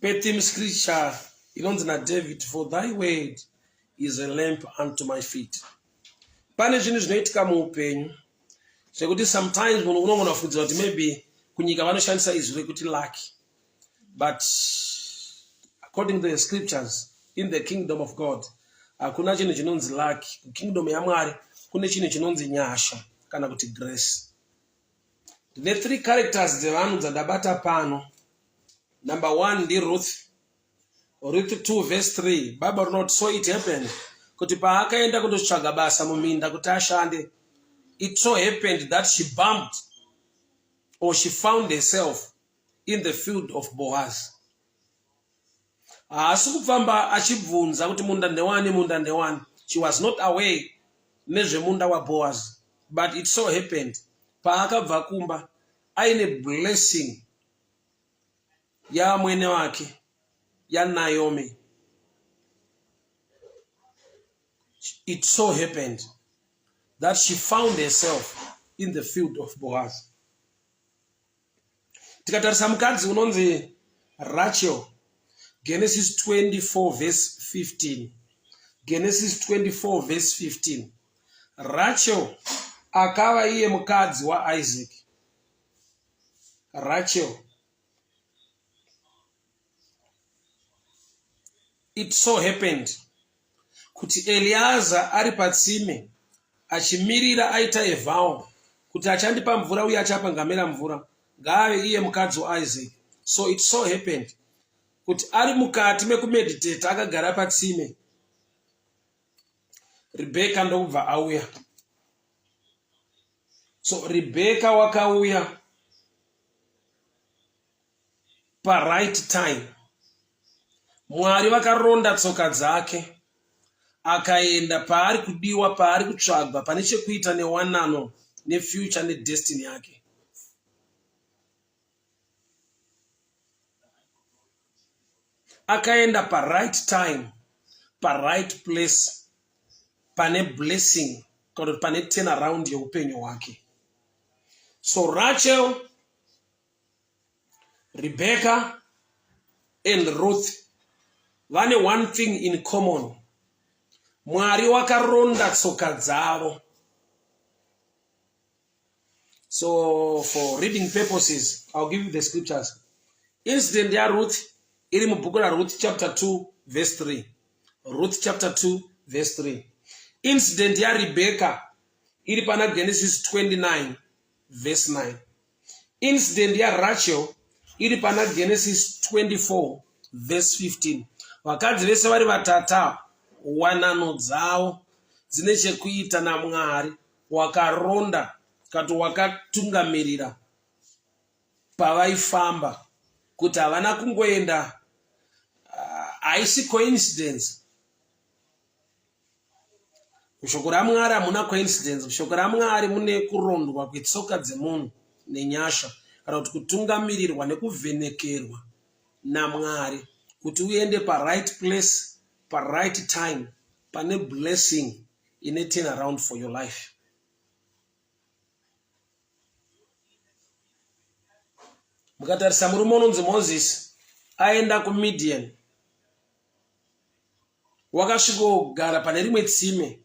Petheme scripture inonzi naDavid, for thy word is a lamp unto my feet. Pane zvinhu zvinoitika muupenyu zvekuti sometimes munhu unogona kufungidzira kuti maybe kunyika vanoshandisa izwi rekuti lucky, but according to the scriptures in the kingdom of God hakuna chinhu chinonzi lucky. Kukingdom yaMwari kune chinhu chinonzi nyasha kana kuti grace. Ndine three characters dzevanhu dzandabata pano. Number one ndiRuth. Ruth 2 verse 3 Bible rinoti so it happened kuti paakaenda kundotsvaga basa muminda kuti ashande, it so happened that she bumped or she found herself in the field of Boaz. Haasi kufamba achibvunza kuti munda ndewani, munda ndewani. She was not aware nezvemunda waBoaz, but it so happened paakabva kumba aine blessing yaamwene vake yaNaomi. It so happened that she found herself in the field of Boaz. Tikatarisa mukadzi unonzi Rachel, Genesis 24 verse 15. Genesis 24 verse 15. Rachel akava iye mukadzi waIsaac. Rachel. It so happened kuti Eliaza ari patsime achimirira aita a vow kuti achandipa mvura uye achapa ngamera mvura ngaave iye mukadzi waIsaac. So it so happened kuti ari mukati mekumeditata akagara patsime, Rebecca ndokubva auya. So Rebecca wakauya paright time. Mwari vakaronda tsoka dzake akaenda paari kudiwa, paari kutsvagwa, pane chekuita newanano nefuture nedestiny yake. Akaenda paright time, paright place, pane blessing kana kuti pane turn around yeupenyu hwake. So Rachel, Rebecca and Ruth vane one thing in common. Mwari wakaronda tsoka dzavo. So for reading purposes, I'll give you the scriptures. Incident yaRuth iri mubhuku raRuth chapter 2 verse 3. Ruth chapter 2 verse 3. Incident yaRebecca iri pana Genesis 29 verse 9. Incident yaRachel iri pana Genesis 24 verse 15. Vakadzi vese vari vatata wanano dzavo dzine chekuita naMwari wakaronda kati wakatungamirira pavaifamba kuti havana kungoenda haisi coincidence. Mushoko raMwari hamuna coincidence. Mushoko raMwari mune kurondwa kwetsoka dzemunhu nenyasha kana kuti kutungamirirwa nekuvhenekerwa naMwari kuti uende paright place paright time pane blessing ine turn around for your life. Mukatarisa murume unonzi Moses aenda kuMidian, wakasvikogara pane rimwe tsime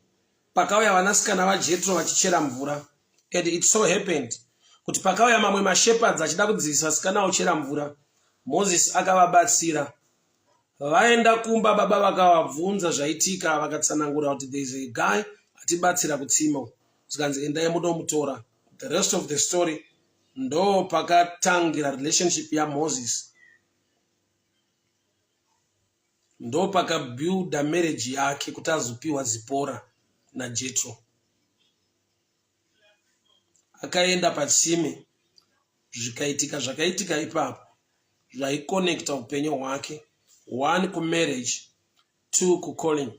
pakauya vanasikana vaJetro vachichera mvura, and it so happened kuti pakauya mamwe mashepherds achida kudzivisa vasikana vochera mvura, Moses akavabatsira. Vaenda kumba baba vakavabvunza zvaitika vakatsanangura kuti there is a guy atibatsira kutsime uku, zvikanzi endai munomutora. The rest of the story ndo pakatangira relationship yaMoses, ndo pakabuilda marriage yake kuti azopiwa Zipora naJetro. Akaenda patsime zvikaitika zvakaitika ipapo zvaikonekta upenyu hwake, one kumarriage, two kucalling,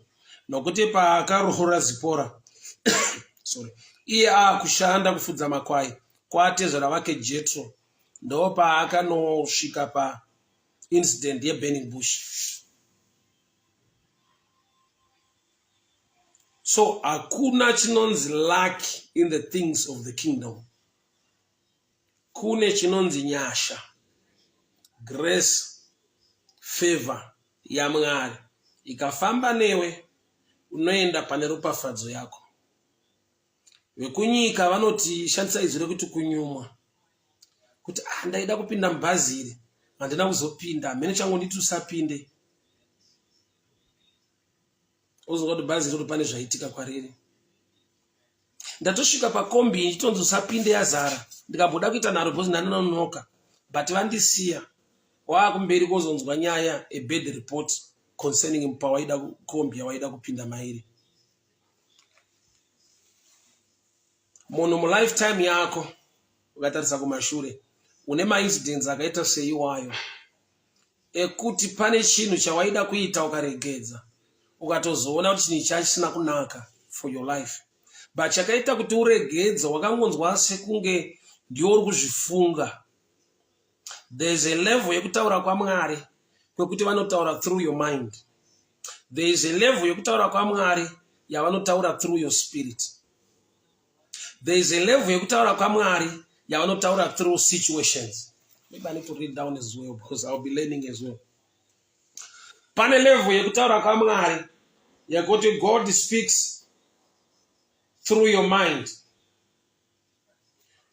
nokuti paakaroora Zipora sorry, iye aakushanda kufudza makwai kwatezvara vake Jetro, ndo paakanosvika paincident yeburning bush. So hakuna chinonzi luck in the things of the kingdom. Kune chinonzi nyasha, grace, Favor yaMwari ikafamba newe unoenda pane ropafadzo yako. Vekunyika vanoti shandisa izwi rekuti kunyumwa kuti ah, ndaida kupinda mubhazi iri handina kuzopinda mhene changu nditi usapinde ozonga kuti bhazi iroro pane zvaitika kwariri ndatosvika pakombi ndichitonzi usapinde yazara ndikamboda kuita nharo because ndanononoka but vandisiya waakumberi kozonzwa nyaya a bad report concerning pawaida kombi yawaida kupinda mairi munhu mulifetime yako ukatarisa kumashure une maincidents akaita seiwayo ekuti pane chinhu chawaida kuita ukaregedza ukatozoona kuti chinhu ichi chisina kunaka for your life but chakaita kuti uregedze wakangonzwa sekunge ndiwo uri kuzvifunga. There is a level yekutaura kwaMwari kwekuti vanotaura through your mind. There is a level yekutaura kwaMwari yavanotaura through your spirit. There is a level yekutaura kwaMwari yavanotaura through situations. Maybe I need to read down as well because I'll be learning as well. Pane level yekutaura kwaMwari yekuti God speaks through your mind.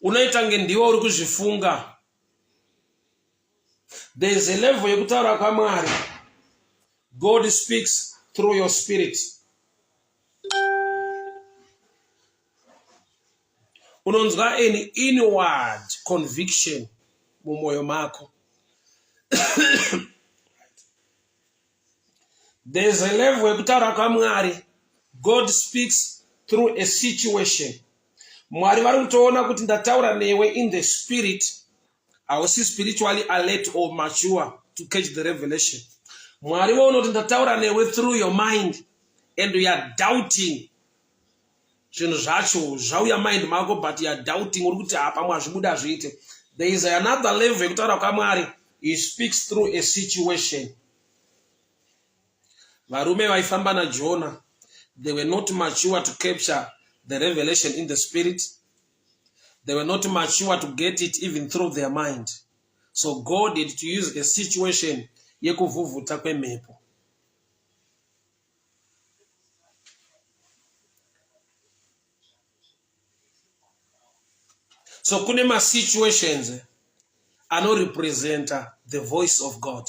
Unoita nge ndiwe uri kuzvifunga. There is a level yekutaura kwaMwari. God speaks through your spirit. Unonzwa an inward conviction mumwoyo mako. There's a level yekutaura kwaMwari. God speaks through a situation. Mwari vari kutoona kuti ndataura newe in the spirit hausi spiritually alert or mature to catch the revelation. Mwari voona kuti ndataura newe through your mind and you are doubting zvinhu zvacho zvauya mind mako but you are doubting uri kuti ha pamwe hazvibuda hazviite. There is another level yekutaura kwaMwari. He speaks through a situation. Varume vaifamba naJona, they were not mature to capture the revelation in the spirit. They were not mature to get it even through their mind. So God had to use a situation yekuvhuvhuta kwemhepo. So kune masituations anorepresenta the voice of God.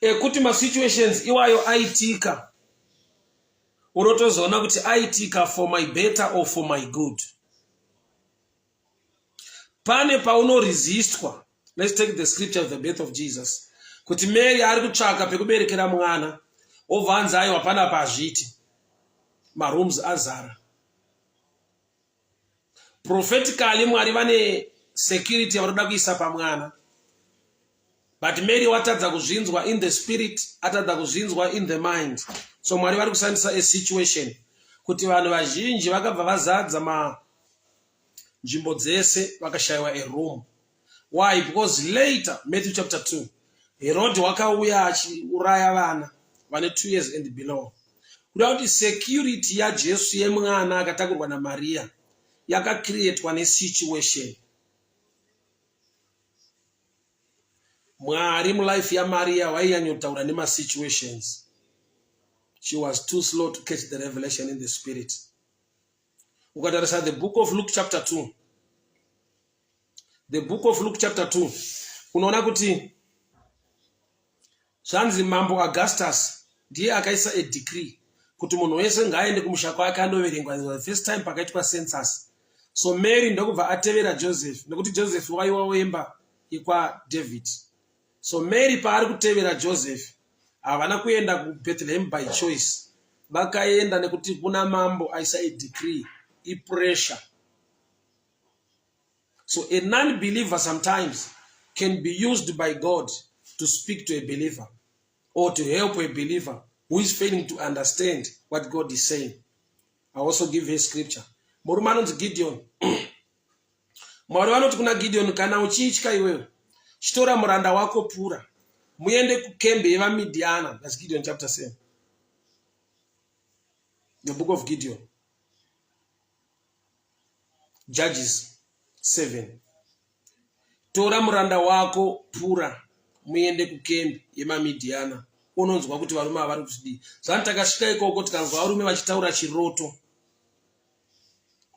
Ekuti masituations iwayo aitika unotozoona kuti aitika for my better or for my good. Pane paunoresistwa. Let's take the scripture of the birth of Jesus. Kuti Mary ari kutsvaka pekuberekera mwana obva anzi aiwa panapa hazviiti. Marooms azara. Prophetically Mwari vane security yavanoda kuisa pamwana. But Mary watadza kuzvinzwa in the spirit, atadza kuzvinzwa in the mind. So Mwari vari kushandisa a situation kuti vanhu vazhinji vakabva vazadza ma nzvimbo dzese vakashaiwa a room. Why? Because later, Matthew chapter 2, Herod wakauya achiuraya vana vane 2 years and below. Kuda kuti security yaJesu yemwana akatakurwa naMaria yakacreatwa nesituation. Mwari mulife yaMaria vainyanyotaura nemasituations. She was too slow to catch the revelation in the spirit. Ukatarisa the book of Luke chapter 2, the book of Luke chapter 2, unoona kuti zvanzi Mambo Augustus ndiye akaisa a decree kuti munhu wese ngaaende kumusha kwake anoverengwa. The first time pakaitwa census. So Mary ndokubva atevera Joseph nekuti Joseph waiwa wemba yekwa David. So Mary paari kutevera Joseph havana kuenda kuBethlehem by choice. Vakaenda nekuti kuna mambo aisa a decree, ipressure. So a non-believer sometimes can be used by God to speak to a believer or to help a believer who is failing to understand what God is saying. I also give a scripture. Murume anonzi Gideon. Mwari vanoti kuna Gideon, kana uchitya iwewe, chitora muranda wako Pura, muende kukembe yevaMidiana. That's Gideon chapter 7. The book of Gideon. Judges 7. Tora muranda wako Pura muende kukembi yemaMidhiana unonzwa kuti varume ava vari kutidii. Zvani takasvika ikoko tikanzwa varume vachitaura chiroto.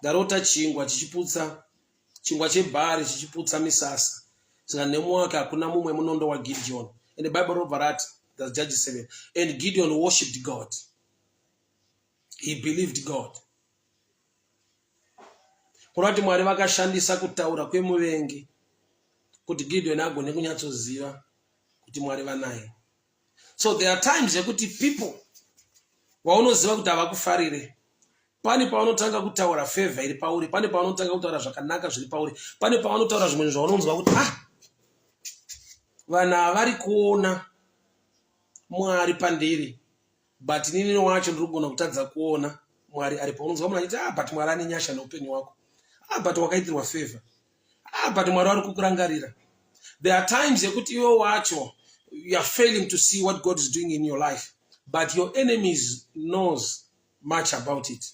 Ndarota chingwa chichiputsa chingwa chebhari chichiputsa misasa. Saka nemumwe wake hakuna mumwe munondo waGideon. And the Bible robva rati, that's Judges 7. And Gideon worshipped God. He believed God. Kureva kuti Mwari vakashandisa kutaura kwemuvengi kuti Gideon agone kunyatsoziva kuti Mwari vanaye. So there are times yekuti people vaunoziva kuti havakufarire pane pavanotanga kutaura favor iri pauri, pane pavanotanga kutaura zvakanaka zviri pauri, pane pavanotaura zvimwe zvaunonzwa kuti ah, vanhu havari kuona Mwari pandiri but inini wacho ndiri kugona kutadza kuona mwari aripo unonzwa munhu achiti ah but mwari ane nyasha neupenyu wako ah but wakaitirwa favor ah but mwari vari kukurangarira there are times yekuti iwe wacho you are failing to see what god is doing in your life but your enemies knows much about it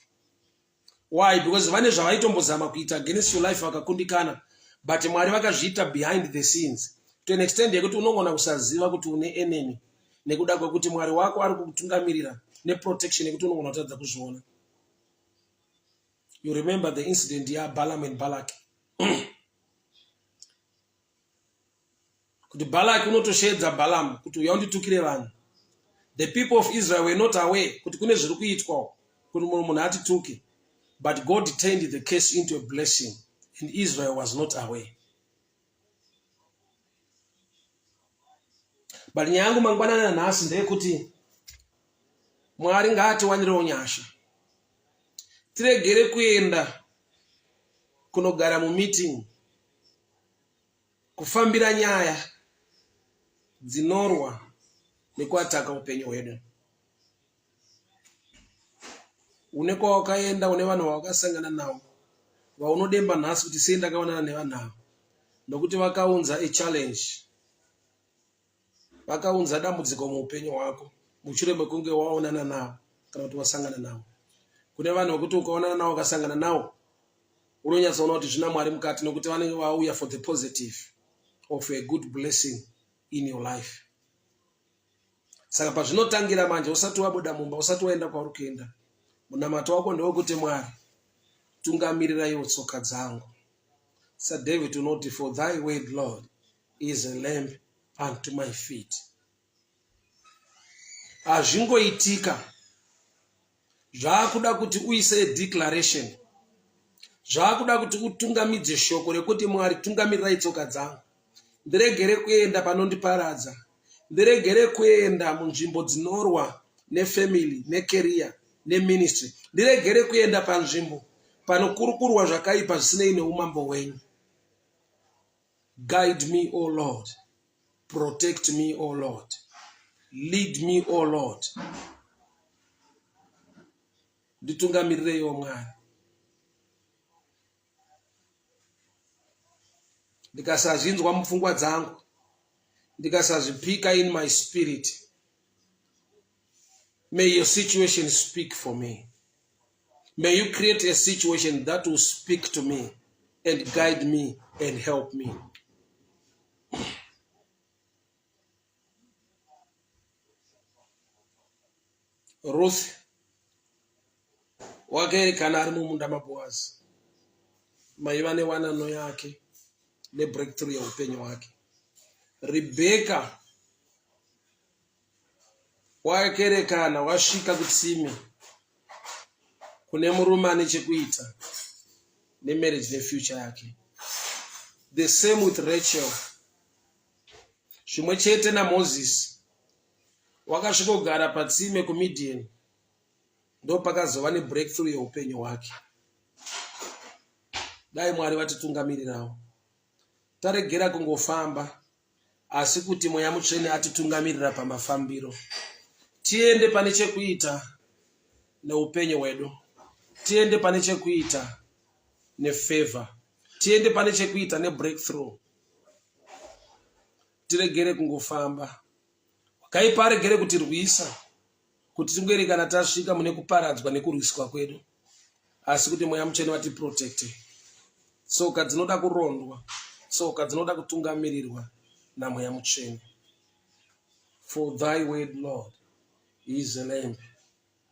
why because vane zvavaitombozama kuita against your life vakakundikana but mwari vakazviita behind the scenes to an extent yekuti unogona kusaziva kuti une enemy nekuda kwekuti mwari wako ari kukutungamirira neprotection yekuti unogona kutadza kuzviona you remember the incident yabalam and balak kuti Balaki unotosheedza Balaam kuti uya unditukire vanhu. The people of Israel were not aware kuti kune zviri kuitwa kuti mumwe munhu atituke. But God turned the case into a blessing and Israel was not aware. But nyaya yangu mangwanani anhasi ndeyekuti Mwari ngaatiwanirewo nyasha. Tiregere kuenda kunogara mumeeting Kufambira nyaya dzinorwa nekuataka upenyu hwedu. Une kwawakaenda, une vanhu vawakasangana navo vaunodemba nhasi kuti sei ndakaonana nevanhu ava nokuti vakaunza a challenge vakaunza dambudziko muupenyu hwako mushure mekunge waonana navo kana kuti wasangana navo kune vanhu vekuti ukaonana navo ukasangana navo unonyatsoona kuti zvina mwari mukati nokuti vanenge vauya for the positive of a good blessing in your life saka pazvinotangira manje usati wabuda mumba usati waenda kwauri kuenda munamato wako ndewekuti mwari tungamirirayiwo tsoka dzangu sadavid unoti for thy word lord is a lamp unto my feet hazvingoitika zvakuda kuti uise declaration zvakuda kuti utungamidze shoko rekuti mwari tungamirirai tsoka dzangu ndiregere kuenda panondiparadza ndiregere kuenda munzvimbo dzinorwa nefamily necareer neministry ndiregere kuenda panzvimbo panokurukurwa zvakaipa zvisinei neumambo hwenyu Guide me, O Lord. Protect me, O Lord. Lead me, O Lord. Nditungamirireiwo Mwari. Ndikasazvinzwa mupfungwa dzangu, ndikasazvipika in my spirit. May your situation speak for me. May you create a situation that will speak to me and guide me and help me. Ruth wakaerekana ari mumunda maBoazi maiva newanano yake nebreakthrough yeupenyu hwake. Rebecca Wakerekana wasvika kutsime kune murume ane chekuita nemarriage nefuture yake. The same with Rachel. Zvimwe chete naMoses wakasvikogara patsime kuMidian ndopakazova nebreakthrough yeupenyu hwake. Dai Mwari vatitungamirirawo taregera kungofamba asi kuti Mweya Mutsvene atitungamirira pamafambiro. Tiende pane chekuita neupenyu hwedu, tiende pane chekuita nefavor, tiende pane chekuita nebreakthrough. Tiregere kungofamba. Wakaipa aregere kutirwisa kuti tingoerekana tasvika mune kuparadzwa nekurwiswa kwedu, asi kuti Mweya Mutsvene vatiprotecte. Tsoka dzinoda kurondwa. Tsoka dzinoda kutungamirirwa naMweya Mutsvene. For thy word, Lord, is a lamp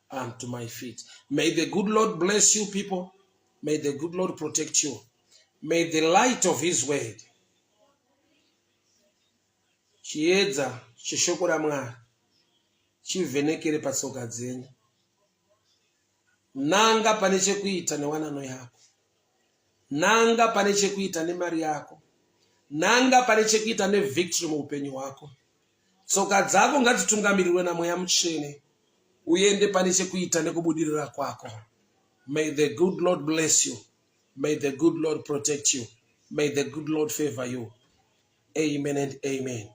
unto my feet. May the good Lord bless you, people. May the good Lord protect you. May the light of his word, chiedza cheshoko raMwari, chivhenekere patsoka dzenyu. Nanga pane chekuita newanano yako, nanga pane chekuita nemari yako, nanga pane chekuita nevictory muupenyu hwako. Tsoka dzako ngadzitungamirirwe naMweya Mutsvene, uende pane chekuita nekubudirira kwako. May the good Lord bless you. May the good Lord protect you. May the good Lord favor you. Amen and amen.